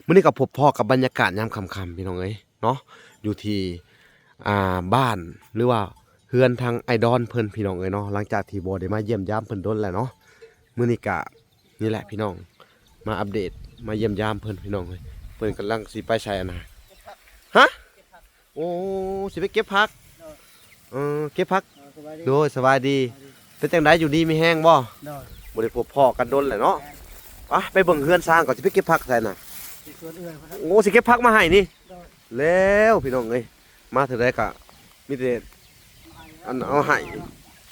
ມື້ນີ້ກໍພົບພໍ້ກັບບັນຍາກາດຍາມຄ່ຳໆ ພີ່ນ້ອງເອີຍເນາະ ຢູ່ທີ່ ອ່າ ບ້ານ ຫຼືວ່າເຮືອນທາງອ້າຍດອນເພິ່ນ ພີ່ນ້ອງເອີຍເນາະ. ຫຼັງຈາກທີ່ບໍ່ໄດ້ມາຢ້ຽມຢາມເພິ່ນດົນແລ້ວເນາະ ມື້ນີ້ກະນີ້ແຫຼະພີ່ນ້ອງ ມາອັບເດດ ມາຢ້ຽມຢາມເພິ່ນ ພີ່ນ້ອງເອີຍ. ເພິ່ນກຳລັງຊິໄປໃສຫັ້ນນະ? ຮະ? ໂອ້ ຊິໄປເກັບຜັກ. ໂດຍ ເອີ ເກັບຜັກ. ໂດຍ ສະບາຍດີ. ໂດຍ ສະບາຍດີ. ສະບາຍດີ. ເປັນຈັ່ງໃດ ຢູ່ດີມີແຮງບໍ່? ໂດຍ ບໍ່ໄດ້ພົບພໍ້ກັນດົນແລ້ວເນາະ. ໂດຍ ໄປ ໄປເບິ່ງເຮືອນຊານກ່ອນ ຊິໄປເກັບຜັກໃສນະ? ທີ່ສວນເອື້ອຍພຸ້ນນະ. ໂອ້ ຊິເກັບຜັກມາໃຫ້ນີ້. ໂດຍ ແລ້ວພີ່ນ້ອງເອີຍ ມາເທື່ອໃດກະມີແຕ່ອັນເອົາໃຫ້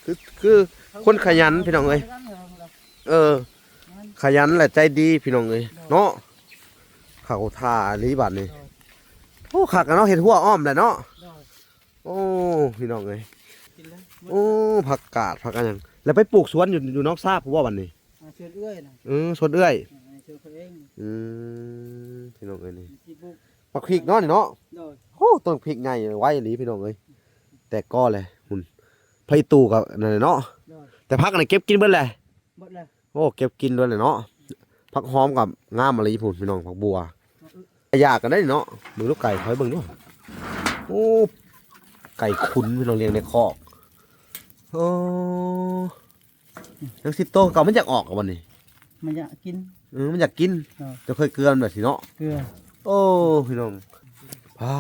ຄື ຄືຄົນຂະຫຍັນພີ່ນ້ອງເອີຍ. ເອີ ຂະຫຍັນແລະໃຈດີພີ່ນ້ອງເອີຍເນາະ. ເຂົ້າທ່າອີ່ຫຼີບາດນີ້. ໂອ້ ຄັກເນາະ ເຮັດຮົ້ວອ້ອມແຫຼະເນາະ. ໂອ້ ພີ່ນ້ອງເອີຍ ໂອ້ ຜັກກາດ ຜັກອັນຫຍັງ ແລ້ວໄປປູກສວນຢູ່ ຢູ່ນອກຊາບບໍ່ບາດນີ້? ອ່າ ສວນເອື້ອຍນະ. ເອີ ສວນເອື້ອຍ. ເອີ ສວນເຂົາເອງ. ອືມ ພີ່ນ້ອງເອີຍ ນີ້ ຊິປູກ ບັກພິກເນາະນີ້ເນາະ. ໂດຍ ໂອ້ ຕົ້ນພິກໃຫຍ່ໄວອີ່ຫຼີພີ່ນ້ອງເອີຍ ແຕກກໍແຫຼະ. ຫຸ້ນ ຜັກອີ່ຕູກໍນັ້ນແຫຼະເນາະ. ໂດຍ ແຕ່ຜັກອັນນີ້ເກັບກິນເບິດແຫຼະ. ເບິດແລ້ວ. ໂອ້ ເກັບກິນດ້ວຍແຫຼະເນາະ. ຜັກຫອມກໍງາມອີ່ຫຼີພຸ້ນພີ່ນ້ອງ ຜັກບົວ. ອື ຢາກກັນໄດ້ເນາະ. ເບິ່ງລູກໄກ່ ຂ້ອຍເບິ່ງດູ. ໂອ້ ໄກ່ຂຸນພີ່ນ້ອງ ລ້ຽງໃນຄອກ. ໂອ້ ຍັງສິບໂຕເກົ່າ ມັນຢາກອອກບໍ່ນີ້? ມັນຢາກກິນ. ເອີ ມັນຢາກກິນ. ເອີ ເຈົ້າເຄີຍເກືອມັນແບບຊີ້ເນາະ? ເກືອ. ໂອ້ ພີ່ນ້ອງ ອ່າ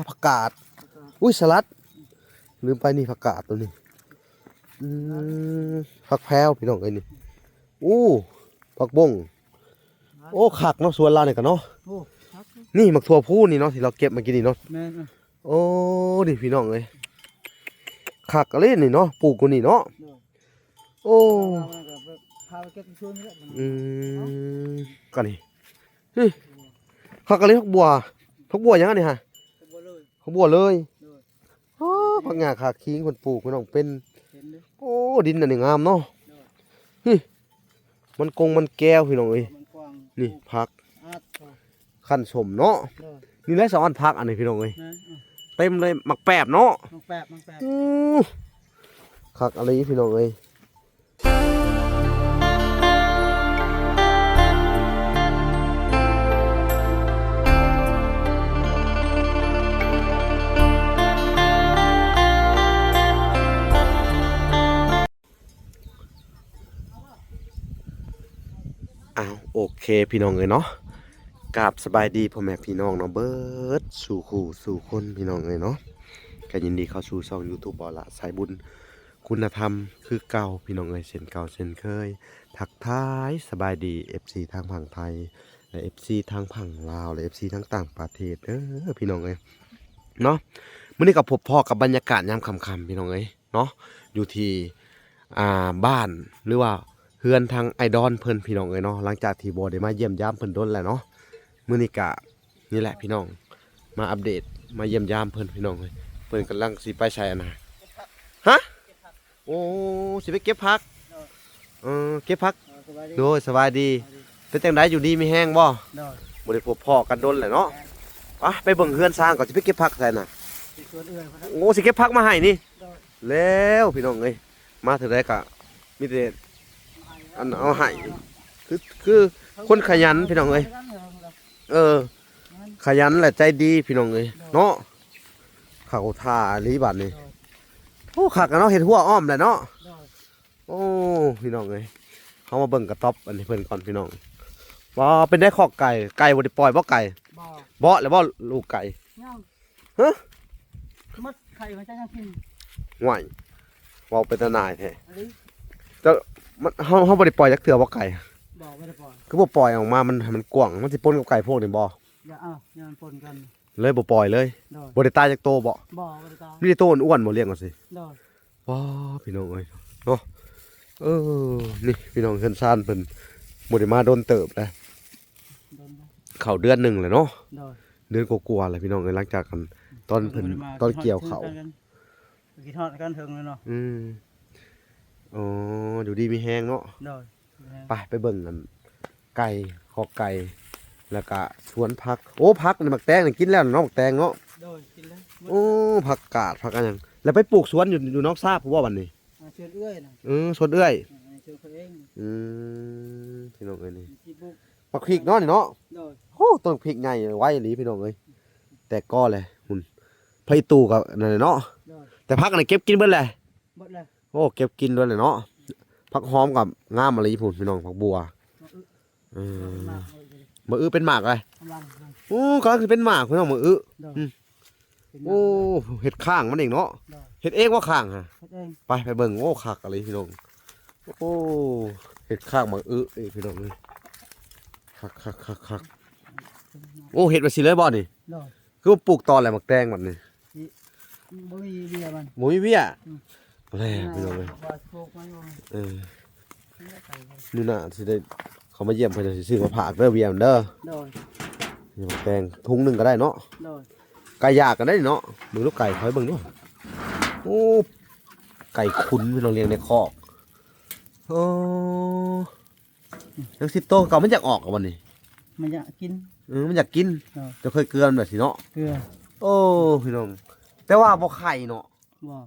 ຜັກກາດ. ອຸ້ຍ ສະຫຼັດ ລືມໄປນີ້ ຜັກກາດໂຕນີ້. ອືມ ຜັກແພ້ວພີ່ນ້ອງເອີຍນີ້. ໂອ້ ຜັກບົ້ງ. ໂອ້ ຄັກເນາະ ສວນລາວນີ້ກະເນາະ. ໂອ້ ຄັກ. ນີ້ໝາກຖົ່ວພູນີ້ເນາະ ທີ່ລາວເກັບມາກິນນີ້ເນາະ. ແມ່ນ. ໂອ້ ນີ້ພີ່ນ້ອງເອີຍ ຄັກອີ່ຫຼີນີ້ເນາະ ປູກຢູ່ນີ້ເນາະ. ໂດຍ ໂອ້ ພາໄປເກັບຢູ່ສວນນີ້ແຫຼະ. ອືມ ກະນີ້ ນີ້ ຄັກອີ່ຫຼີ ຜັກບົວ. ຜັກບົວຫຍັງອັນນີ້ຫະ? ຜັກບົວເລີຍ. ໂອ້ ຜັກຫຍ້າຂາຄີງເພິ່ນປູກ ພີ່ນ້ອງ ເປັນ. ໂອ້ ດິນອັນນີ້ງາມເນາະ. ໂດຍ ນີ້ ມັນກົງມັນແກ້ວພີ່ນ້ອງເອີຍ. ນີ້ຜັກ ຄັນສົມເນາະ. ໂດຍ ນີ້ແຫຼະສະອອນຜັກອັນນີ້ພີ່ນ້ອງເອີຍ. ແມ່ນ. ເຕັມເລີຍ ໝາກແປບເນາະ. ໝາກແປບ ໝາກແປບ. ໂອ້ ຄັກອີ່ຫຼີພີ່ນ້ອງເອີຍ. ອ້າວ ໂອເຄພີ່ນ້ອງເອີຍເນາະ ກາບສະບາຍດີພໍ່ແມ່ພີ່ນ້ອງເນາະ ເບິດສູ່ຄູ່ສູ່ຄົນພີ່ນ້ອງເອີຍເນາະ. ກະຍິນດີເຂົ້າສູ່ຊ່ອງຢູທູບ ບໍ່ລະສາຍບຸນຄຸນນະທຳຄືເກົ່າພີ່ນ້ອງເອີຍ ເຊັ່ນເກົ່າເຊັ່ນເຄີຍ. ທັກທາຍສະບາຍດີເອັຟຊີທາງຝັ່ງໄທ ແລະ ເອັຟຊີທາງຝັ່ງລາວ ແລະ ເອັຟຊີທາງຕ່າງປະເທດເດີພີ່ນ້ອງເອີຍເນາະ. ມື້ນີ້ກໍພົບພໍ້ກັບບັນຍາກາດຍາມຄ່ຳໆ ພີ່ນ້ອງເອີຍ ເນາະ ຢູ່ທີ່ ອ່າ ບ້ານ ຫຼືວ່າເຮືອນທາງອ້າຍດອນເພິ່ນ ພີ່ນ້ອງເອີຍເນາະ. ຫຼັງຈາກທີ່ບໍ່ໄດ້ມາຢ້ຽມຢາມເພິ່ນດົນແລ້ວເນາະ ມື້ນີ້ກະນີ້ແຫຼະພີ່ນ້ອງ ມາອັບເດດ ມາຢ້ຽມຢາມເພິ່ນ ພີ່ນ້ອງເອີຍ. ເພິ່ນກຳລັງຊິໄປໃສຫັ້ນນະ? ຮະ? ໂອ້ ຊິໄປເກັບຜັກ. ໂດຍ ເອີ ເກັບຜັກ. ໂດຍ ສະບາຍດີ. ໂດຍ ສະບາຍດີ. ສະບາຍດີ. ເປັນຈັ່ງໃດ ຢູ່ດີມີແຮງບໍ່? ໂດຍ ບໍ່ໄດ້ພົບພໍ້ກັນດົນແລ້ວເນາະ. ແມ່ນ. ໄປ ໄປເບິ່ງເຮືອນຊານກ່ອນ ຊິໄປເກັບຜັກໃສນະ? ທີ່ສວນເອື້ອຍພຸ້ນນະ. ໂອ້ ຊິເກັບຜັກມາໃຫ້ນີ້. ໂດຍ ແລ້ວພີ່ນ້ອງເອີຍ ມາເທື່ອໃດກະມີແຕ່ອັນເອົາໃຫ້ ຄື ຄືຄົນຂະຫຍັນພີ່ນ້ອງເອີຍ. ເອີ ຂະຫຍັນແລະໃຈດີພີ່ນ້ອງເອີຍເນາະ. ເຂົ້າທ່າອີ່ຫຼີບາດນີ້. ໂອ້ ຄັກເນາະ ເຮັດຮົ້ວອ້ອມແຫຼະເນາະ. ໂອ້ ພີ່ນ້ອງເອີຍ ເຮົາມາເບິ່ງກະຕ໊ອບອັນນີ້ເພິ່ນກ່ອນພີ່ນ້ອງ. ວ່າເປັນໄດຄອກໄກ່ ໄກ່ບໍ່ໄດ້ປ່ອຍບໍ່ໄກ່? ບໍ່ ບໍ່ແລ້ວບໍ່ລູກໄກ່? ຍັງ. ຮະ? ໝົດໄຂ່ມັນຈະຍັງກິນ. ຫວ້າຍ ເວົ້າເປັນຕາໜ່າຍແທ້. ເຈົ້າ ມັນ ເຮົາ ເຮົາບໍ່ໄດ້ປ່ອຍຈັກເທື່ອບໍ່ໄກ່? ບໍ່ ບໍ່ໄດ້ປ່ອຍ. ຄືບໍ່ປ່ອຍອອກມາ ມັນ ໃຫ້ມັນກວ້າງ ມັນຊິປົນກັບໄກ່ພວກນີ້ບໍ່? ຢ່າ ອ້າວ ຢ່າມັນປົນກັນ. ເລີຍບໍ່ປ່ອຍເລີຍ. ໂດຍ ບໍ່ໄດ້ຕາຍຈັກໂຕບໍ່? ບໍ່ ບໍ່ໄດ້ຕາຍ. ມີແຕ່ໂຕອ້ວນໆບໍ່ລ້ຽງເອົາຊິ? ໂດຍ. ວ້າ ພີ່ນ້ອງເອີຍເນາະ. ເອີ ນີ້ພີ່ນ້ອງ ເຮືອນຊານເພິ່ນບໍ່ໄດ້ມາດົນເຕີບແລ້ວ. ໂດນແລ້ວ. ເຂົ້າເດືອນໜຶ່ງແລ້ວເນາະ. ໂດຍ. ເດືອນກວ່າໆແລ້ວພີ່ນ້ອງເອີຍ ຫຼັງຈາກອັນຕອນເພິ່ນ ຕອນກ່ຽວເຂົ້າ. ຄິດຮອດກັນເຖິງແລ້ວເນາະ. ອືມ. ອໍ ຢູ່ດີມີແຮງເນາະ. ໂດຍ. ໄປ ໄປເບິ່ງອັນໄກ່ ຄອກໄກ່ ແລ້ວກະສວນຜັກ. ໂອ້ ຜັກນີ້ ໝາກແຕງນີ້ກິນແລ້ວເນາະ ໝາກແຕງເນາະ. ໂດຍ ກິນແລ້ວ. ໂອ້ ຜັກກາດ ຜັກອັນຫຍັງ ແລ້ວໄປປູກສວນຢູ່ ຢູ່ນອກຊາບບໍ່ບາດນີ້? ອ່າ ສວນເອື້ອຍນະ. ເອີ ສວນເອື້ອຍ. ອ່າ ສວນເຂົາເອງ. ອືມ ພີ່ນ້ອງເອີຍ ນີ້ຊິປູກ ບັກພິກເນາະນີ້ເນາະ. ໂດຍ. ໂອ້ ອ້ ຕົ້ນພິກໃຫຍ່ໄວອີ່ຫຼີພີ່ນ້ອງເອີຍ ແຕກກໍແຫຼະ. ຫຸ້ນ ຜັກອີ່ຕູກໍນັ້ນແຫຼະເນາະ ໂດຍ ແຕ່ຜັກອັນນັ້ນເກັບກິນເບິດແຫຼະ ເບິດແລ້ວ ໂອ້ ເກັບກິນເບິດແຫຼະເນາະ. ຜັກຫອມກໍງາມອີ່ຫຼີພຸ້ນພີ່ນ້ອງ ຜັກບົ່ວ ເອີ ມາອຶເປັນໝາກເລີຍ ໂອ້ ກຳລັງຊິເປັນໝາກພີ່ນ້ອງ ມາອຶ ໂດຍ ອືມ ເປັນໝາກ ໂອ້ ເຮັດຂ້າງມັນເອງເນາະ ໂດຍ ເຮັດເອງບໍ່ຂ້າງຫະ ເຮັດເອງ ໄປ ໄປເບິ່ງ ໂອ້ ຄັກອີ່ຫຼີພີ່ນ້ອງ ໂອ້ ເຮັດຂ້າງໝາກອຶອີກພີ່ນ້ອງເອີຍ ຄັກໆໆໆ ໂອ້ ເຮັດແບບຊີ້ເລີຍບໍ່ນີ້ ໂດຍ ຄືວ່າປູກຕອນແລ້ວໝາກແຕງບັດນີ້ ບໍ່ມີເບ້ຍມັນ ບໍ່ມີເບ້ຍ ອືມ ແລ້ວພີ່ນ້ອງເອີຍ ເອີ ມື້ໜ້າຊິໄດ້ເຂົ້າມາຢ້ຽມເພິ່ນ ຊິຊື້ມາຝາກເດີ ເບ້ຍມັນເດີ ໂດຍ ໝາກແຕງ ທຸງໜຶ່ງກໍໄດ້ເນາະ ໂດຍ ໄກ່ຢາກກໍໄດ້ເນາະ ເບິ່ງລູກໄກ່ ເຂົ້າໄປເບິ່ງດູ ໂອ້ ໄກ່ຂຸນພີ່ນ້ອງ ລ້ຽງໃນຄອກ ໂອ້ ຍັງສິບໂຕເກົ່າ ມັນຢາກອອກບໍ່ນີ້ ມັນຢາກກິນ ເອີ ມັນຢາກກິນ ເຈົ້າເຄີຍເກືອມັນແບບຊີ້ເນາະ ເກືອ ໂອ້ ພີ່ນ້ອງ ແຕ່ວ່າບໍ່ໄຂ່ເນາະ ບໍ່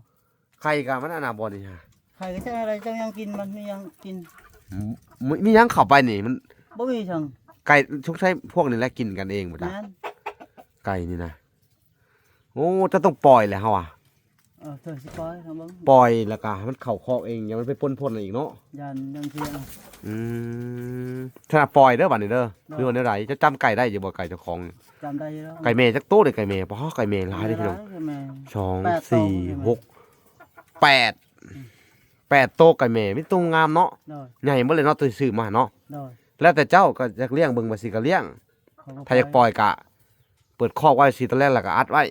ໄຂ່ກໍມັນອັນນ່າບໍ່ນີ້ຫະ ໄຂ່ກໍຈັກອະໄລ ຈັກຍັງກິນ ມັນມີຫຍັງກິນ ມີ ມີຫຍັງເຂົ້າໄປນີ້ ມັນບໍ່ມີຫຍັງ ໄກ່ສົງໄສພວກນີ້ແຫຼະກິນກັນເອງບໍ່ຈັກ ແມ່ນ ໄກ່ນີ້ນະ ໂອ້ ຈະຕ້ອງປ່ອຍແຫຼະເຮົາອະ ເອີ ເຖິງຊິປ່ອຍລອງເບິ່ງ ປ່ອຍແລ້ວກໍໃຫ້ມັນເຂົ້າຄອກເອງ ຢ່າມັນໄປປົນພົນອີກເນາະ ຢ້ານ ຢ້ານເສຍ ອືມ ຖ້າປ່ອຍເດີບັດນີ້ເດີ ໂດຍ ຫຼືວ່າແນວໃດ ເຈົ້າຈຳໄກ່ໄດ້ຢູ່ບໍ່ ໄກ່ເຈົ້າຂອງ ຈຳໄດ້ຢູ່ແລ້ວ ໄກ່ແມ່ຈັກໂຕເດ ໄກ່ແມ່ ປາ ໄກ່ແມ່ຫຼາຍເດ້ພີ່ນ້ອງ ໄກ່ຫຼາຍ ສອງ ສີ່ ຫົກ ແປດ ອືມ ແປດໂຕ ໄກ່ແມ່ມີໂຕງາມເນາະ ໂດຍ ໃຫຍ່ເບິດເລີຍເນາະ ໂຕທີ່ຊື້ມາເນາະ ໂດຍ ແລ້ວແຕ່ເຈົ້າກໍຢາກລ້ຽງເບິ່ງວ່າຊິກະລ້ຽງ ຖ້າຢາກປ່ອຍກະເປີດຄອກໄວ້ ຊິຕອນແລກແລ້ວກໍອັດໄວ້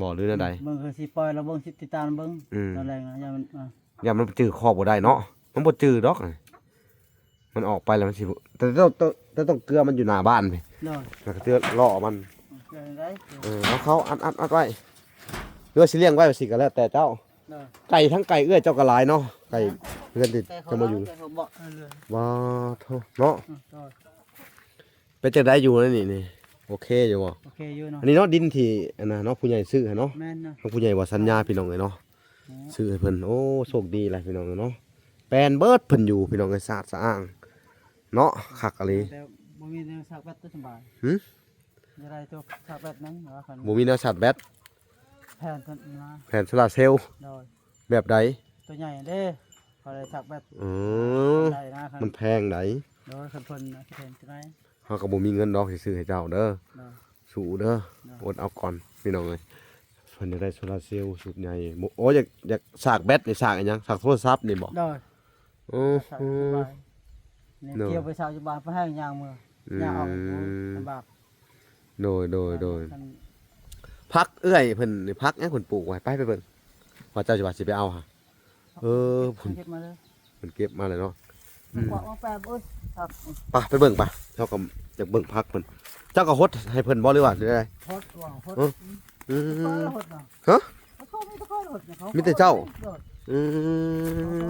ບໍ່ ຫຼືແນວໃດ ເບິ່ງຄືຊິປ່ອຍລະເບິ່ງ ຊິຕິດຕາມເບິ່ງ ອືມ ຕອນແລກນະ ຢ້ານມັນ ອ່າ ຢ້ານມັນຈື່ຄອກບໍ່ໄດ້ເນາະ ມັນບໍ່ຈື່ດອກ ມັນອອກໄປແລ້ວມັນຊິ ແຕ່ຕ້ອງ ແຕ່ຕ້ອງເກືອມັນຢູ່ໜ້າບ້ານພີ້ ໂດຍ ແລ້ວກໍເຈື່ອລໍ້ມັນ ເກືອໄດ້ ເອີ ເອົາເຂົ້າອັດ ອັດ ອັດໄວ້ ຫຼືວ່າຊິລ້ຽງໄວ້ວ່າຊິກໍແລ້ວແຕ່ເຈົ້າ ໂດຍ ໄກ່ ທັງໄກ່ເອື້ອຍເຈົ້າກໍຫຼາຍເນາະ ໄກ່ເຮືອນທີ່ເຈົ້າມາຢູ່ ແຕ່ເຂົາເບາະເຮືອນ ວ້າໂທ້ເນາະ ອືມ ໂດຍ ເປັນຈັ່ງໃດຢູ່ໃນນີ້ນີ້ ໂອເຄຢູ່ບໍ່ ໂອເຄຢູ່ເນາະ ອັນນີ້ເນາະ ດິນທີ່ອັນນ່າເນາະ ຜູ້ໃຫຍ່ຊື້ໃຫ້ເນາະ ແມ່ນເນາະ ທາງຜູ້ໃຫຍ່ວ່າສັນຍາພີ່ນ້ອງເອີຍເນາະ ຊື້ໃຫ້ເພິ່ນ ໂອ້ ໂຊກດີຫຼາຍພີ່ນ້ອງເອີຍເນາະ ແປນເບິດເພິ່ນຢູ່ພີ່ນ້ອງເອີຍ ສະອາດສະອ້າງເນາະ ຄັກອີ່ຫຼີ ແຕ່ບໍ່ມີແນວສາກແບັດສະບາຍ ຫື ຈະໄດ້ຕົວຊາກແບັດນັ້ນວ່າຄັນ ບໍ່ມີແນວຊາກແບັດ ແຜ່ນໂຊລາເຊວ ໂດຍ ແບບໃດ ຕົວໃຫຍ່ເດ້ ເຂົາໄດ້ຊາກແບັດ ອືມ ມັນແພງໃດ ໂດຍ ຄັນເພິ່ນຊິແພງເທົ່າໃດ ເຮົາກໍບໍ່ມີເງິນດອກຊິຊື້ໃຫ້ເຈົ້າເດີ ໂດຍ ສູ້ເດີ ໂດຍ ອົດເອົາກ່ອນພີ່ນ້ອງເອີຍ ເພິ່ນຢາກໄດ້ໂຊລາເຊວຊຸດໃຫຍ່ ໂອ້ ຢາກ ຢາກຊາກແບັດນີ້ ຊາກອີ່ຫຍັງ ຊາກໂທລະສັບນີ້ບໍ່ ໂດຍ ໂອ້ ສະດວກສະບາຍ ນີ້ ໂດຍ ກ່ຽວໄປຊາກຢູ່ບ້ານ ໄປຫາຍ່າງເມືອ ອືມ ຍ່າງອອກ ໂອ້ ລຳບາກ ໂດຍ ໂດຍ ໂດຍ ອັນ ຜັກເອື້ອຍເພິ່ນນີ້ ຜັກຫຍັງເພິ່ນປູກໄວ້ ໄປ ໄປເບິ່ງ ວ່າເຈົ້າຊິວ່າຊິໄປເອົາຫະ ເອີ ເພິ່ນເກັບມາເລີຍ ເພິ່ນເກັບມາແລ້ວເນາະ ອືມ ຂວາກມາແປບ ໂອ້ຍ ຜັກ ໄປ ໄປເບິ່ງໄປ ເຮົາກໍຢາກເບິ່ງຜັກເພິ່ນ ເຈົ້າກໍຫົດໃຫ້ເພິ່ນບໍ່ ຫຼືວ່າແນວໃດ ຫົດວ່າຫົດ ເອີ ອືມ ຫົດນະ ຮະ ມີແຕ່ເຈົ້າ ອືມ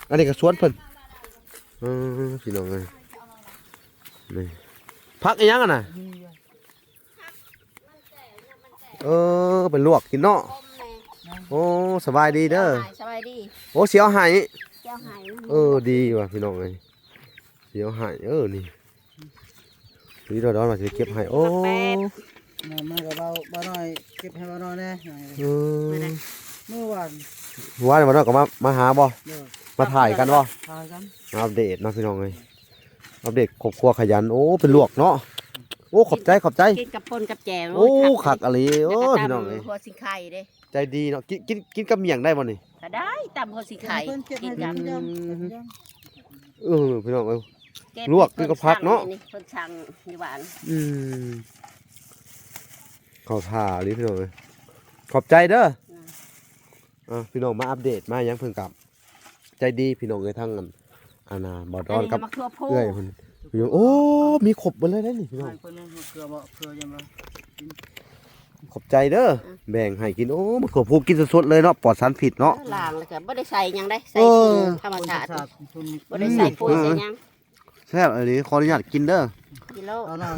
ອັນນີ້ກໍສວນເພິ່ນ ເອີ ພີ່ນ້ອງເອີຍ ນີ້ ຜັກອີ່ຫຍັງຫັ້ນນະ ເອີ ໄປລວກກິນເນາະ ໂອ້ ສະບາຍດີເດີ ສະບາຍດີ ໂອ້ ຊິເອົາໃຫ້ ເຈົ້າໃຫ້ ເອີ ດີວ່ະພີ່ນ້ອງເອີຍ ຊິເອົາໃຫ້ ເອີ ນີ້ ນີ້ດອນວ່າຊິເກັບໃຫ້ ໂອ້ ມາ ມາກັບເບົາ ເບົານ້ອຍ ເກັບໃຫ້ເບົານ້ອຍແດ່ ເອີ ມື້ວານ ວານເບົານ້ອຍກໍມາ ມາຫາບໍ່ ມາຖ່າຍກັນບໍ່ ມາອັບເດດເນາະພີ່ນ້ອງເອີຍ ອັບເດດຄອບຄົວຂະຫຍັນ ໂອ້ ເປັນລວກເນາະ ໂອ້ ຂອບໃຈ ຂອບໃຈ ກິນກັບປົ່ນກັບແຈ່ວ ໂອ້ ໂອ້ຍ ຄັກ ຄັກອີ່ຫຼີ ໂອ້ ພີ່ນ້ອງເອີຍ ຫົວສີໄຄເດ້ ໃຈດີເນາະ ກິນ ກິນ ກິນກັບໝ້ຽງໄດ້ບໍ່ນີ້ ກໍໄດ້ ຕຳຫົວສີໄຄ ເພິ່ນເກັບໃຫ້ ກິນກັບ ເອີ ພີ່ນ້ອງເອີຍ ເກັບ ລວກກິນກັບຜັກເນາະ ເພິ່ນສັ່ງຢູ່ບ້ານ ອືມ ເຂົ້າທ່າອີ່ຫຼີພີ່ນ້ອງເອີຍ ຂອບໃຈເດີ ອ່າ ພີ່ນ້ອງມາອັບເດດມາຫຍັງເພິ່ນກັບ ໃຈດີພີ່ນ້ອງເອີຍ ທັງອັນ ອັນນ່າ ບ່າວດອນກັບເອື້ອຍເພິ່ນ ໂອ້ ມີຄົບເບິດເລີຍເດ້ນີ້ພີ່ນ້ອງ ໃຫ້ເພິ່ນເກືອບໍ່ ເພື່ອຍັງວ່າ ຂອບໃຈເດີ ແບ່ງໃຫ້ກິນ ໂອ້ ມະເຂືອພູກິນສົດໆເລີຍເນາະ ປອດສານພິດເນາະ ລ້າງແລ້ວກໍບໍ່ໄດ້ໃສ່ຫຍັງເດ້ ໃສ່ ເອີ ຝຸ່ນທຳມະຊາດ ຝຸ່ນທຳມະຊາດ ບໍ່ໄດ້ໃສ່ປຸ້ຍໃສ່ຫຍັງ ແຊບອີ່ຫຼີ ຂໍອະນຸຍາດກິນເດີ ກິນໂລດ ເອົາໜ້ອຍ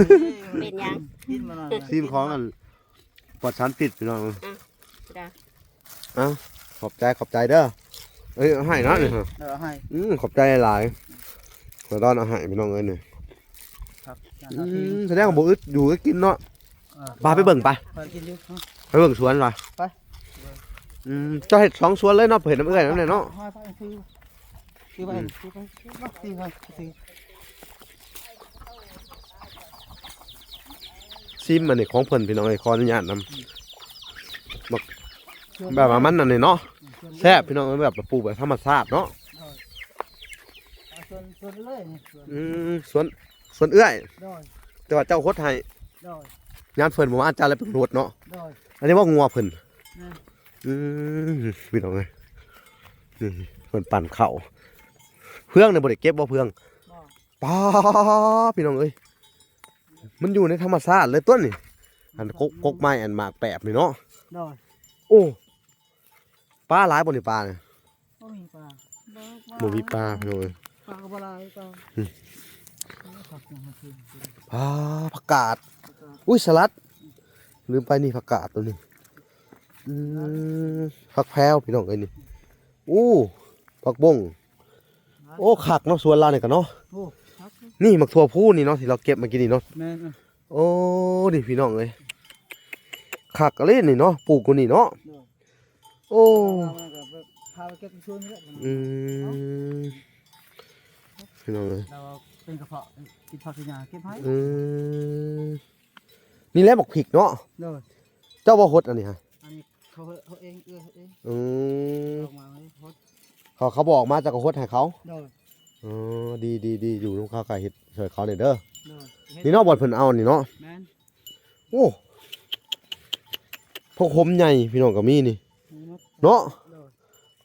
ເປັນຫຍັງ ກິນມາໜ້ອຍ ຊີມຂອງອັນປອດສານພິດພີ່ນ້ອງ ອ່ະ ເອົາ ຂອບໃຈ ຂອບໃຈເດີ ເອີຍ ເອົາໃຫ້ເນາະນີ້ ເອີ ເອົາໃຫ້ ອືມ ຂອບໃຈຫຼາຍ ຂໍຕ້ອນເອົາໃຫ້ພີ່ນ້ອງເອີຍນີ້ ຄັບ ອືມ ສະແດງວ່າບໍ່ອຶດຢູ່ອຶດກິນເນາະ. ເອີ ປາໄປເບິ່ງໄປ ໄປກິນຢູ່ ໄປເບິ່ງສວນວ່າ ໄປ ອືມ ເຈົ້າເຮັດສອງສວນເລີຍເນາະ ເຫັນນຳເອື້ອຍນຳແນ່ເນາະ. ໄປ ໄປ ໄປ ໄປ ໄປ ຊິມອັນນີ້ຂອງເພິ່ນພີ່ນ້ອງເອີຍ ຂໍອະນຸຍາດນຳ ແບບວ່າມັນອັນນີ້ເນາະ ແຊບພີ່ນ້ອງເອີຍ ແບບວ່າປູກແບບທຳມະຊາດເນາະ. ອືມ ສວນ ສວນເອື້ອຍ ໂດຍ ແຕ່ວ່າເຈົ້າຫົດໃຫ້ ໂດຍ ຍາມເພິ່ນບໍ່ມາ ເຈົ້າແຫຼະເປັນຄົນຫົດເນາະ. ໂດຍ ອັນນີ້ວ່າງົວເພິ່ນ ອືມ ພີ່ນ້ອງເອີຍ ນີ້ເພິ່ນປັ່ນເຂົ້າ ເຟືອງນີ້ບໍ່ໄດ້ເກັບບໍ່ເຟືອງ? ບໍ່ ປາ ພີ່ນ້ອງເອີຍ ມັນຢູ່ໃນທຳມະຊາດເລີຍຕົວນີ້ ອັນກົກ ກົກໄມ້ ອັນໝາກແປບນີ້ເນາະ. ໂດຍ ໂອ້ ປາຫຼາຍບໍ່ນີ້ ປານີ້? ບໍ່ມີປາ ບໍ່ມີປາ ພີ່ນ້ອງເອີຍ ປາກໍບໍ່ຫຼາຍ ປາ ອືມ ປາ ຜັກກາດ ຜັກກາດ ອຸ້ຍ ສະຫຼັດ ລືມໄປ ນີ້ຜັກກາດຕົວນີ້ ອືມ ຜັກແພວ ພີ່ນ້ອງເອີຍ ນີ້ ໂອ້ ຜັກບົ້ງ ໂອ້ ຄັກເນາະ ສວນລາວນີ້ກະເນາະ. ໂອ້ ຄັກ ນີ້ໝາກຖົ່ວພູນີ້ເນາະ ທີ່ລາວເກັບມາກິນນີ້ເນາະ. ແມ່ນ ເອີ ໂອ້ ນີ້ພີ່ນ້ອງເອີຍ ຄັກອີ່ຫຼີນີ້ເນາະ ປູກຢູ່ນີ້ເນາະ. ໂດຍ ໂອ້ ເອົາມາກໍພາໄປເກັບຢູ່ສວນນີ້ແຫຼະ. ອືມ ພີ່ນ້ອງເອີຍ ລາວເປັນກະເພາະ ກິນຜັກກິນຫຍ້າ ເກັບໃຫ້. ອືມ ນີ້ແຫຼະໝາກພິກເນາະ. ໂດຍ ເຈົ້າບໍ່ຫົດອັນນີ້ຫະ? ອັນນີ້ເຂົາເຮັດເອງ ເອື້ອຍເຮັດເອງ. ອືມ ເຂົາເອົາມາໃຫ້ຫົດ ເຂົາ ເຂົາບອກມາ ເຈົ້າກໍຫົດໃຫ້ເຂົາ. ໂດຍ ເອີ ດີໆໆ ຢູ່ນຳເຂົາກໍເຮັດຊ່ວຍເຂົາແດ່ເດີ. ໂດຍ ນີ້ເນາະ ບ່ອນເພິ່ນເອົານີ້ເນາະ. ແມ່ນ ໂອ້ ຜັກໂຂມໃຫຍ່ພີ່ນ້ອງກໍມີນີ້ ມີໝົດ ເນາະ. ໂດຍ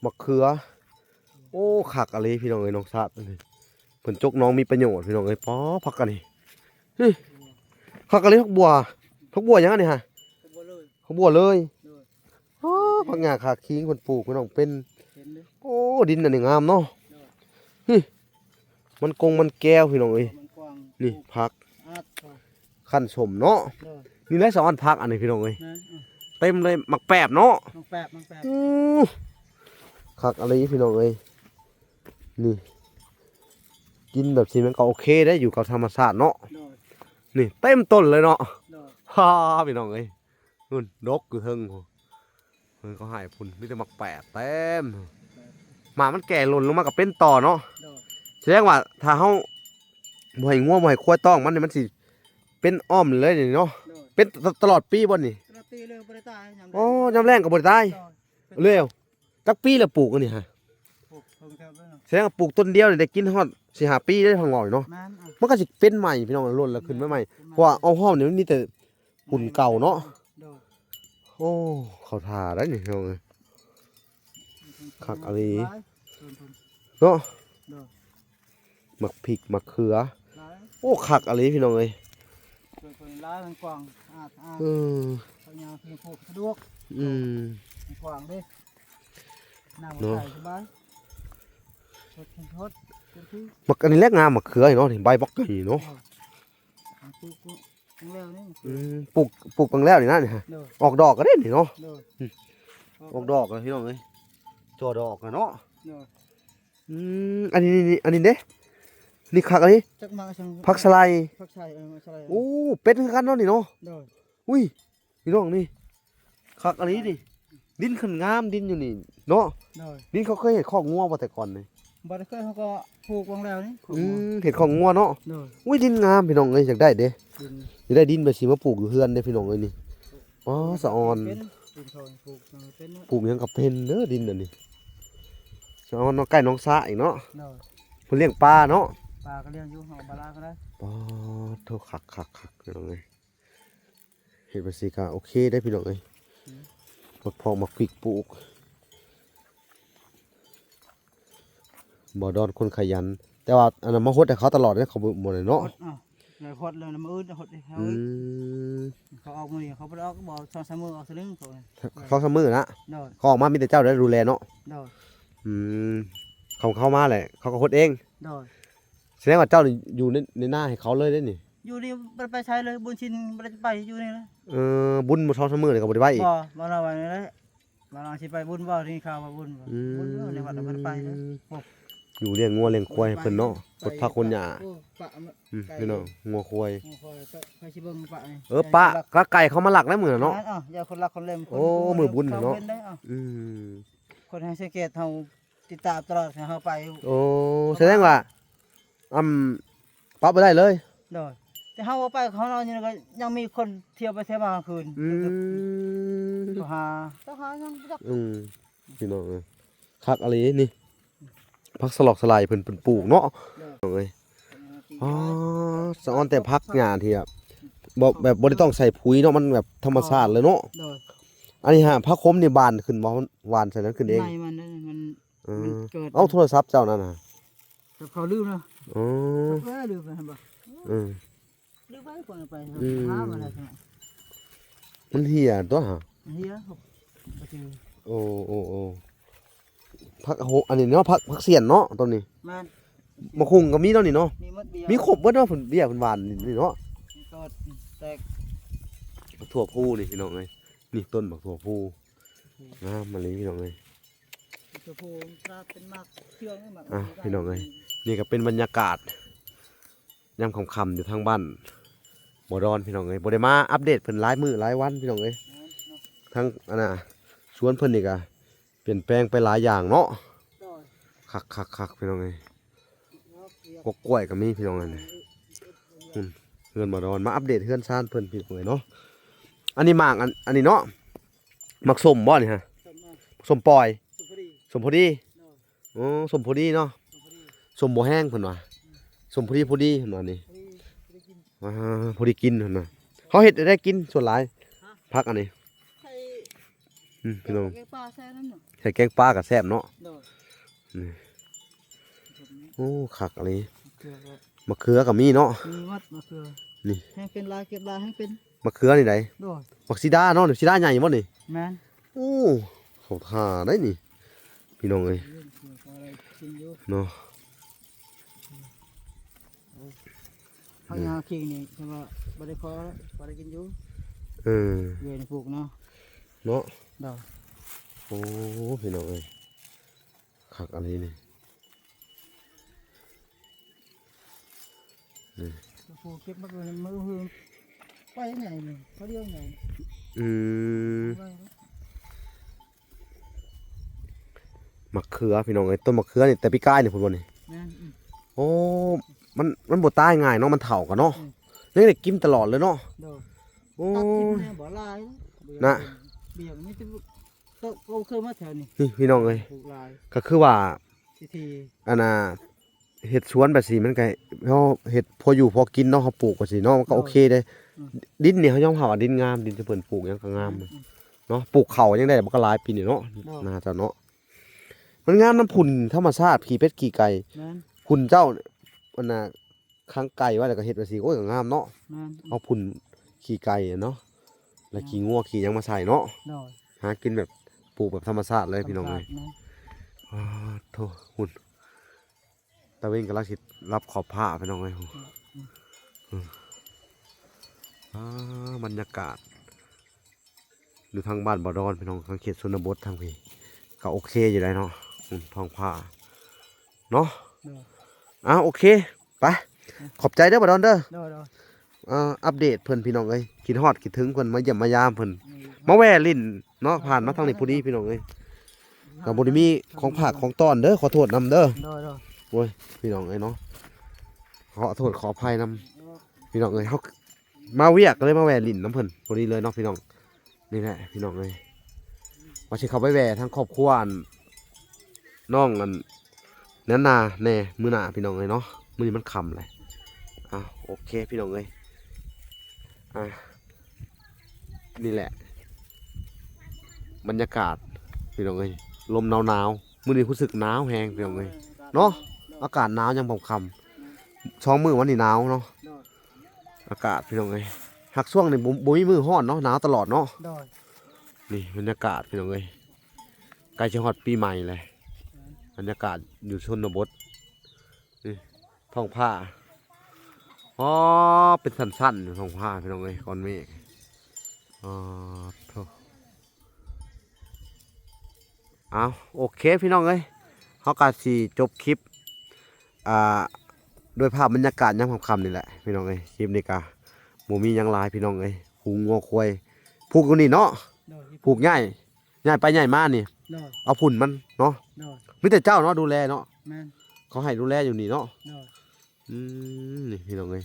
ໝາກເຂືອ ໂອ້ ຄັກອີ່ຫຼີພີ່ນ້ອງເອີຍ ນ້ອງຊາດ ເພິ່ນຈົກໜອງມີປະໂຫຍດພີ່ນ້ອງເອີຍ. ປາ ຜັກອັນນີ້ ນີ້ ຄັກອີ່ຫຼີ ຜັກບົວ ຜັກບົວຫຍັງອັນນີ້ຫະ? ຜັກບົວເລີຍ ຜັກບົວເລີຍ. ໂດຍ ອໍ ຜັກຫຍ້າຂາຄີງເພິ່ນປູກພີ່ນ້ອງ ເປັນ ເປັນເດ້. ໂອ້ ດິນອັນນີ້ງາມເນາະ. ໂດຍ ນີ້ ມັນກົງມັນແກ້ວພີ່ນ້ອງເອີຍ. ມັນກວ້າງ ນີ້ ປູກ ຜັກ ອັດ ຄັນສົມເນາະ. ໂດຍ ນີ້ແຫຼະສະອອນຜັກອັນນີ້ພີ່ນ້ອງເອີຍ. ແມ່ນ ເຕັມເລີຍ ໝາກແປບເນາະ. ໝາກແປບ ໝາກແປບ ອື ຄັກອີ່ຫຼີພີ່ນ້ອງເອີຍ. ນີ້ ກິນແບບຊີ້ມັນກໍໂອເຄເດ້ ຢູ່ກັບທຳມະຊາດເນາະ. ໂດຍ ນີ້ເຕັມຕົ້ນເລີຍເນາະ. ໂດຍ ຮາ ພີ່ນ້ອງເອີຍ ພຸ້ນ ດົກຢູ່ເທິງພຸ້ນ ເພິ່ນເຂົາໃຫ້ພຸ້ນ ມີແຕ່ໝາກແປບເຕັມ. ໝາກມັນແກ່ຫຼົ່ນລົງມາກໍເປັນຕໍ່ເນາະ. ໂດຍ ສະແດງວ່າຖ້າເຮົາບໍ່ໃຫ້ງົວບໍ່ໃຫ້ຄວາຍຕ້ອງມັນນີ້ ມັນຊິເປັນອ້ອມເລີຍນີ້ເນາະ. ໂດຍ ເປັນຕະ ຕະຫຼອດປີບໍ່ນີ້? ຕະຫຼອດປີເລີຍ ບໍ່ໄດ້ຕາຍຍາມແລ້ງ. ອໍ ຍາມແລ້ງກໍບໍ່ໄດ້ຕາຍ. ໂດຍ ເລີຍ ຈັກປີແລ້ວປູກອັນນີ້ຫະ? ປູກເພິ່ງແຖວເລີຍເນາະ. ສະແດງວ່າປູກຕົ້ນດຽວນີ້ໄດ້ກິນຮອດສີ່ຫ້າປີເດ້ ຜັກຫຍ້າເນາະ. ແມ່ນ ອ່ະ ມັນກໍຊິເປັນໃໝ່ພີ່ນ້ອງ ຫຼົ່ນແລ້ວຂຶ້ນມາໃໝ່. ເປັນໃໝ່ ເພາະວ່າອ້ອມໆນີ້ມັນມີແຕ່ຝຸ່ນເກົ່າເນາະ. ໂດຍ ໂອ້ ເຂົ້າທ່າໄດ໋ນີ້ພີ່ນ້ອງເອີຍ ຄັກອີ່ຫຼີ ຫຼາຍ ເນາະ. ໂດຍ ໝາກພິກໝາກເຂືອ ຫຼາຍ ໂອ້ ຄັກອີ່ຫຼີພີ່ນ້ອງເອີຍ. ສວນເພິ່ນຫຼາຍ ມັນກວ້າງ ສະອາດ ສະອາດ ເອີ ເຂົາຍາວ ເພິ່ນປູກສະດວກ. ອືມ ມັນກວ້າງເດ້ ນ້ຳມັນ ເນາະ ໃສສະບາຍ ທົດ ທົດ ທົດ ໝາກອັນນີ້ແຫຼະງາມ ໝາກເຂືອເນາະ ນີ້ໃບບັກໃຫຍ່ເນາະ. ເອີ ປູກ ປູກແລ້ວນີ້ ອືມ ປູກ ປູກແລ້ວນີ້ນະ ນີ້ ໂດຍ ອອກດອກກໍໄດ້ນີ້ເນາະ. ໂດຍ ອືມ ອອກດອກແລ້ວພີ່ນ້ອງເອີຍ ຈໍ່ດອກແລ້ວເນາະ. ໂດຍ ອືມ ອັນນີ້ ນີ້ ອັນນີ້ເດ້ ນີ້ຄັກອັນນີ້ ຈັກໝາກຫຍັງ ຜັກສະໄລ ຜັກສະໄລ ເອີ ໝາກສະໄລ. ໂອ້ ເປັນຄືກັນເນາະນີ້ເນາະ. ໂດຍ ອຸ້ຍ ພີ່ນ້ອງນີ້ ຄັກອີ່ຫຼີນີ້ ດິນຂຶ້ນງາມ ດິນຢູ່ນີ້ເນາະ. ໂດຍ ດິນເຂົາເຄີຍເຮັດຄອກງົວບໍ່ແຕ່ກ່ອນນີ້? ບໍ່ໄດ້ເຄີຍ ເຮົາກໍປູກຫວ່າງແລ້ວນີ້ ອືມ ເຮັດຄອກງົວເນາະ. ໂດຍ ອຸ້ຍ ດິນງາມພີ່ນ້ອງເອີຍ ຢາກໄດ້ເດ້ ຢາກໄດ້ດິນແບບຊິມາປູກຢູ່ເຮືອນເດ້ພີ່ນ້ອງເອີຍນີ້. ອໍ ສະອອນ ເປັນ ປູກເຂົ້າ ປູກຫຍັງກໍເປັນເນາະ ປູກຫຍັງກໍເປັນເດີ ດິນອັນນີ້. ສະອອນເນາະ ໃກ້ໜອງສາອີກເນາະ. ໂດຍ ເພິ່ນລ້ຽງປາເນາະ ປາກໍລ້ຽງຢູ່ ເຮົາບາລາກໍໄດ້. ປາໂທ້ ຄັກໆໆ ພີ່ນ້ອງເອີຍ ເຮັດແບບຊີ້ກໍໂອເຄເດ້ພີ່ນ້ອງເອີຍ. ອືມ ໝາກເຜາະ ໝາກພິກປູກ ບໍ່ດອນຄົນຂະຫຍັນ ແຕ່ວ່າອັນນັ້ນມາຫົດໃຫ້ເຂົາຕະຫຼອດເດ້ ເຂົາບໍ່ ບໍ່ໄດ້ເນາະ. ຫົດ ອ້າວ ແລ້ວຫົດແລ້ວມື້ອື່ນຫົດໃຫ້ເຮົາ. ອືມ ເຂົາອອກມື້ນີ້ ເຂົາບໍ່ໄດ້ອອກ ບໍ່ ສອງສາມມື້ອອກເທື່ອໜຶ່ງ ເຂົາ ສອງສາມມື້ນະ. ໂດຍ ເຂົາອອກມາມີແຕ່ເຈົ້າໄດ້ດູແລເນາະ. ໂດຍ ອືມ ເຂົາເຂົ້າມາແຫຼະ ເຂົາກໍຫົດເອງ. ໂດຍ ສະແດງວ່າເຈົ້ານີ້ຢູ່ໃນ ໃນນາໃຫ້ເຂົາເລີຍເດ້ນີ້. ຢູ່ນີ້ບໍ່ໄດ້ໄປໃສເລີຍ ບຸນສິນບໍ່ໄດ້ໄປ ຢູ່ນີ້ເລີຍ. ເອີ ບຸນສອງສາມມື້ນີ້ກໍບໍ່ໄດ້ໄປອີກ. ບໍ່ ບໍ່ລາວວ່ານີ້ແຫຼະ ວ່າລາວຊິໄປບຸນບໍ່ ໄດ້ຍິນຂ່າວວ່າບຸນ ອືມ ບຸນຢູ່ໃນວັດບໍ່ໄດ້ໄປເລີຍ. ໂອ້ ຢູ່ລ້ຽງງົວລ້ຽງຄວາຍໃຫ້ເພິ່ນເນາະ ໂອ້ຍ ໄປ ຂົນຜັກຂົນຫຍ້າ ໂອ້ ປະ ອືມ ໄກ ພີ່ນ້ອງ ງົວຄວາຍ ງົວຄວາຍ ໃຜ ໃຜຊິເບິ່ງປະນີ້ ເອີ ປະ ກະໄກ່ເຂົາມາລັກໃນມື້ນັ້ນເນາະ ແມ່ນ ເອີ ຢ່າຄົນລັກຄົນເລັມ ໂອ້ ມື້ບຸນເນາະ ເຂົາເຫັນໄດ້ ເອີ ອືມ ຄົນໃຫ້ສັງເກດເຮົາ ຕິດຕາມຕະຫຼອດ ເຮົາໄປ ໂອ້ ສະແດງວ່າ ອຳ ປະບໍ່ໄດ້ເລີຍ ໂດຍ ແຕ່ເຮົາບໍ່ໄປ ເຮົານອນຢູ່ນີ້ກໍຍັງມີຄົນທ່ຽວໄປທ່ຽວມາກາງຄືນ ອືມ ໂທຫາ ໂທຫາຍັງບໍ່ຈັກ ອືມ ພີ່ນ້ອງເອີຍ ຄັກອີ່ຫຼີນີ້ ຜັກສະຫຼອກສະຫຼາຍເພິ່ນ ເພິ່ນປູກເນາະ ໂດຍ ພີ່ນ້ອງເອີຍ ອໍ ສະອອນແຕ່ຜັກຫຍ້າທີ່ແບບ ບໍ່ ແບບບໍ່ໄດ້ຕ້ອງໃສ່ປຸ໋ຍເນາະ ມັນແບບທຳມະຊາດເລີຍເນາະ ໂດຍ ອັນນີ້ຫາຜັກຂົມນີ້ບານຂຶ້ນບໍ່ ຫວ່ານໃສ່ນັ້ນຂຶ້ນເອງ ໃນມັນ ມັນ ເອີ ມັນເກີດ ເອົ້າ ໂທລະສັບເຈົ້ານັ້ນນະ ແຕ່ເຂົາລືມນະ ເອີ ເອີ ລືມໄປຫັ້ນບໍ່ ເອີ ລືມໄປ ປະໄປ ອືມ ຫາມາແລ້ວ ມັນເຫ່ຍຕົວຫາ ມັນເຫ່ຍ ໂອ້ ໂອ້ ໂອ້ ຜັກໂຫ ອັນນີ້ເນາະ ຜັກ ຜັກສຽນເນາະ ຕົ້ນນີ້ ແມ່ນ ໝາກຫຸ່ງກໍມີເນາະນີ້ເນາະ ມີໝົດເບ້ຍ ມີຄົບເບິດເນາະ ເພິ່ນເບ້ຍເພິ່ນຫວ່ານນີ້ເນາະ ແຕກ ຖົ່ວພູນີ້ ພີ່ນ້ອງເອີຍ ນີ້ຕົ້ນໝາກຖົ່ວພູ ອືມ ງາມອີ່ຫຼີ ພີ່ນ້ອງເອີຍ ໂອ້ໂຫ ເປັນໝາກເຂືອງ ໝາກ ອ່ະ ພີ່ນ້ອງເອີຍ ນີ້ກໍເປັນບັນຍາກາດຍາມຄ່ຳໆ ຢູ່ທາງບ້ານບໍ່ດອນ ພີ່ນ້ອງເອີຍ ບໍ່ໄດ້ມາອັບເດດເພິ່ນຫຼາຍມື້ຫຼາຍວັນ ພີ່ນ້ອງເອີຍ ແມ່ນເນາະ ທາງ ອັນນ່າ ສວນເພິ່ນນີ້ກໍປ່ຽນແປງໄປຫຼາຍຢ່າງເນາະ ໂດຍ ຄັກໆໆ ພີ່ນ້ອງເອີຍ ກ ກ ກ ກ້ວຍກໍມີ ພີ່ນ້ອງເອີຍ ນີ້ ອືມ ເຮືອນບໍ່ດອນ ມາອັບເດດເຮືອນຊານເພິ່ນ ພີ່ນ້ອງເອີຍເນາະ ອັນນີ້ໝາກ ອັນ ອັນນີ້ເນາະ ໝາກສົ້ມບໍ່ນີ້ຮະ ສົ້ມ ອ່າ ສົ້ມປອຍ ສົ້ມພໍດີ ສົ້ມພໍດີ ໂດຍ ໂອ້ ສົ້ມພໍດີເນາະ ສົ້ມພໍດີ ສົ້ມບໍ່ແຮງເພິ່ນວ່າ ອືມ ສົ້ມພໍດີ ພໍດີເພິ່ນວ່ານີ້ ພໍດີ ພໍດີກິນ ອ່າ ພໍດີກິນເພິ່ນວ່າ ເຮົາເຮັດໄດ້ກິນສ່ວນຫຼາຍ ຮະ ຜັກອັນນີ້ ໃສ່ ອືມ ພີ່ນ້ອງ ແກງປາໃສ່ນັ້ນເນາະ ໃສ່ແກງປາກໍແຊບເນາະ ໂດຍ ນີ້ ໂອ້ ຄັກອີ່ຫຼີ ມະເຂືອກໍ ມະເຂືອກໍມີເນາະ ມີໝົດມະເຂືອ ນີ້ ແຮງເປັນຫຼາຍ ເກັບຫຼາຍແຮງເປັນ ມະເຂືອນີ້ໃດ ໂດຍ ໝາກສີດາເນາະ ສີດາໃຫຍ່ບໍ່ນີ້ ແມ່ນ ໂອ້ ເຂົ້າທ່າໄດ໋ນີ້ ພີ່ນ້ອງເອີຍ ກິນຢູ່ ເນາະ ເຮົາ ອືມ ຫຍ້າຄີງນີ້ ແຕ່ວ່າບໍ່ໄດ້ພໍ ພໍໄດ້ກິນຢູ່ ເອີ ເວນປູກເນາະ ເນາະ ໂດຍ ໂອ້ ພີ່ນ້ອງເອີຍ ຄັກອັນນີ້ນີ້ ນີ້ ໂອ້ໂຫ ເກັບມາເປັນມື້ຮື ໄປໃຫຍ່ນີ້ ພໍດຽວໃຫຍ່ ອືມ ໄປ ໝາກເຂືອ ພີ່ນ້ອງເອີຍ ຕົ້ນໝາກເຂືອນີ້ ແຕ່ປີກາຍນີ້ພຸ້ນບໍ່ນີ້ ແມ່ນ ອືມ ໂອ້ ມັນ ມັນບໍ່ຕາຍງ່າຍເນາະ ມັນເຖົ້າກໍເນາະ ອືມ ຍັງໄດ້ກິນຕະຫຼອດເລີຍເນາະ ໂດຍ ໂອ້ ຕັດກິນແນ່ບໍ່ຫຼາຍ ນະ ເບຍ ເບຍມີແຕ່ ກໍ ກໍເຄີຍມາແຖວນີ້ ນີ້ ພີ່ນ້ອງເອີຍ ປູກຫຼາຍ ກໍຄືວ່າ ທີ່ ທີ່ ອັນນ່າ ເຮັດສວນແບບຊີ້ ມັນກໍ ເຮົາເຮັດພໍຢູ່ພໍກິນເນາະ ເຮົາປູກແບບຊີ້ເນາະ ມັນກໍ ໂດຍ ໂອເຄເດ້ ອືມ ດິນນີ້ເຮົາຍອມຮັບວ່າດິນງາມ ດິນທີ່ເພິ່ນປູກຫຍັງກໍງາມ ອືມ ເນາະ ປູກເຂົ້າຍັງໄດ້ບັກຫຼາຍປີນີ້ເນາະ ໂດຍ ນາເຈົ້າເນາະ ມັນງາມນຳຝຸ່ນທຳມະຊາດ ຂີ້ເປັດຂີ້ໄກ່ ແມ່ນ ຝຸ່ນເຈົ້າ ອັນນ່າ ຂັງໄກ່ໄວ້ ແລ້ວກໍເຮັດແບບຊີ້ ໂອ້ຍ ກໍງາມເນາະ ແມ່ນ ເອົາຝຸ່ນຂີ້ໄກ່ເນາະ ແລ້ວ ແມ່ນ ຂີ້ງົວຂີ້ຫຍັງມາໃສ່ເນາະ ໂດຍ ຫາກິນແບບ ປູກແບບທຳມະຊາດເລີຍ ທຳມະຊາດ ພີ່ນ້ອງເອີຍ ແມ່ນ ປາດໂທ້ ພຸ້ນ ຕາເວັນກຳລັງຊິລັບຂອບຟ້າ ພີ່ນ້ອງເອີຍ ອືມ ອືມ ອືມ ອ່າ ບັນຍາກາດ ຢູ່ທາງບ້ານບໍ່ດອນ ພີ່ນ້ອງ ທາງເຂດຊົນນະບົດທາງພີ້ ກໍໂອເຄຢູ່ໄດ໋ເນາະ ອືມ ທ້ອງຟ້າເນາະ ໂດຍ ອ່າ ໂອເຄ ໄປ ອືມ ຂອບໃຈເດີບໍ່ດອນເດີ ໂດຍ ໂດຍ ອ່າ ອັບເດດເພິ່ນ ພີ່ນ້ອງເອີຍ ຄິດຮອດຄິດເຖິງເພິ່ນ ມາຢ້ຽມມາຢາມເພິ່ນ ອືມ ມາແວ່ຫຼິ້ນເນາະ ຜ່ານມາທາງນີ້ພໍດີ ພີ່ນ້ອງເອີຍ ກໍບໍ່ໄດ້ມີຂອງຝາກຂອງຕ້ອນເດີ ຂໍໂທດນຳເດີ ໂດຍ ໂດຍ ໂອ້ຍ ພີ່ນ້ອງເອີຍເນາະ ຂໍໂທດຂໍອະໄພນຳ ໂດຍ ພີ່ນ້ອງເອີຍ ເຮົາມາວຽກກໍເລີຍມາແວ່ຫຼິ້ນນຳເພິ່ນພໍດີເລີຍເນາະ ພີ່ນ້ອງ ນີ້ແຫຼະ ພີ່ນ້ອງເອີຍ ວ່າຊິເຂົ້າໄປແວ່ທາງຄອບຄົວອັນ ນ້ອງອັນນັ້ນນາແດ່ ມື້ໜ້າ ພີ່ນ້ອງເອີຍເນາະ ມື້ນີ້ມັນຄ່ຳແຫຼະ ອ່າ ໂອເຄ ພີ່ນ້ອງເອີຍ ອ່າ ນີ້ແຫຼະ ບັນຍາກາດ ພີ່ນ້ອງເອີຍ ລົມໜາວໆ ມື້ນີ້ຮູ້ສຶກໜາວແຮງ ພີ່ນ້ອງເອີຍ ເນາະ ອາກາດໜາວຍາມຄ່ຳໆ ສອງມື້ມານີ້ໜາວເນາະ ອາກາດ ພີ່ນ້ອງເອີຍ ຫາກຊ່ວງນີ້ບໍ່ ບໍ່ມີມື້ຮ້ອນເນາະ ໜາວຕະຫຼອດເນາະ ໂດຍ ນີ້ບັນຍາກາດ ພີ່ນ້ອງເອີຍ ໃກ້ຊິຮອດປີໃໝ່ແລ້ວ ບັນຍາກາດຢູ່ຊົນນະບົດ ນີ້ ທ້ອງຟ້າ ອໍ ເປັນຊັ້ນໆ ທ້ອງຟ້າ ພີ່ນ້ອງເອີຍ ກ້ອນເມກ ອໍ ໂທ້ ເອົາ ໂອເຄ ພີ່ນ້ອງເອີຍ ເຮົາກໍຊິຈົບຄລິບ ອ່າ ດ້ວຍພາບບັນຍາກາດຍາມຄ່ຳໆນີ້ແຫຼະພີ່ນ້ອງເອີຍ. ຄລິບນີ້ກະບໍ່ມີຫຍັງຫຼາຍພີ່ນ້ອງເອີຍ, ຝູງງົວຄວາຍຜູກຢູ່ນີ້ເນາະ, ໂດຍ ຜູກຍ້າຍ ຍ້າຍໄປຍ້າຍມານີ້ ໂດຍ ເອົາຝຸ່ນມັນເນາະ, ໂດຍ ມີແຕ່ເຈົ້າເນາະດູແລເນາະ, ແມ່ນ ເຂົາໃຫ້ດູແລຢູ່ນີ້ເນາະ, ໂດຍ ອືມ ນີ້ພີ່ນ້ອງເອີຍ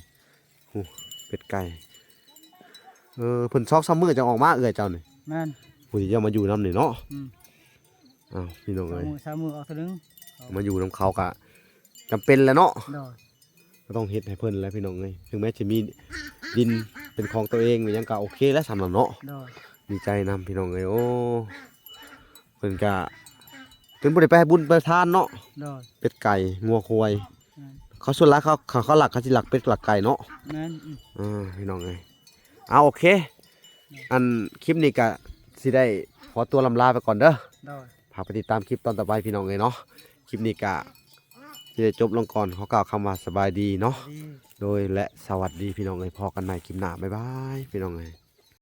ໂອ້ ເປັດໄກ່ ເອີ ເພິ່ນສອງສາມມື້ຈັ່ງອອກມາເອື້ອຍເຈົ້ານີ້, ແມ່ນ ຜູ້ທີ່ຈະມາຢູ່ນຳນີ້ເນາະ, ອືມ ອ້າວ ພີ່ນ້ອງເອີຍ ສາມມື້ ສາມມື້ອອກເທື່ອໜຶ່ງ, ມາຢູ່ນຳເຂົາກະຈຳເປັນແຫຼະເນາະ, ໂດຍ ກໍຕ້ອງເຮັດໃຫ້ເພິ່ນແຫຼະພີ່ນ້ອງເອີຍ, ເຖິງແມ້ຈະມີດິນເປັນຂອງຕົວເອງ ມີຫຍັງກໍໂອເຄແລ້ວສ່ຳນັ້ນເນາະ, ໂດຍ ດີໃຈນຳພີ່ນ້ອງເອີຍ. ໂອ້ ເພິ່ນກະ ເພິ່ນບໍ່ໄດ້ໄປໃຫ້ບຸນໄປທານເນາະ, ໂດຍ ເປັດໄກ່ງົວຄວາຍ ແມ່ນ ເຂົາສ່ວນຫຼາຍເຂົາ ເຂົາ ເຂົາລັກ ເຂົາຊິລັກເປັດລັກໄກ່ເນາະ, ແມ່ນ ອືມ ອ່າ ພີ່ນ້ອງເອີຍ ເອົາ ໂອເຄ ອັນຄລິບນີ້ກະຊິໄດ້ຂໍຕົວລ່ຳລາໄປກ່ອນເດີ, ໂດຍ ຝາກໄປຕິດຕາມຄລິບຕອນຕໍ່ໄປພີ່ນ້ອງເອີຍເນາະ. ຄລິບນີ້ກະຊິໄດ້ຈົບລົງກ່ອນ, ຂໍກ່າວຄຳວ່າສະບາຍດີເນາະ, ສະບາຍດີ ໂດຍ ແລະ ສະຫວັດດີພີ່ນ້ອງເອີຍ, ພໍ້ກັນໃໝ່ຄລິບໜ້າ ບາຍບາຍ ພີ່ນ້ອງເອີຍ.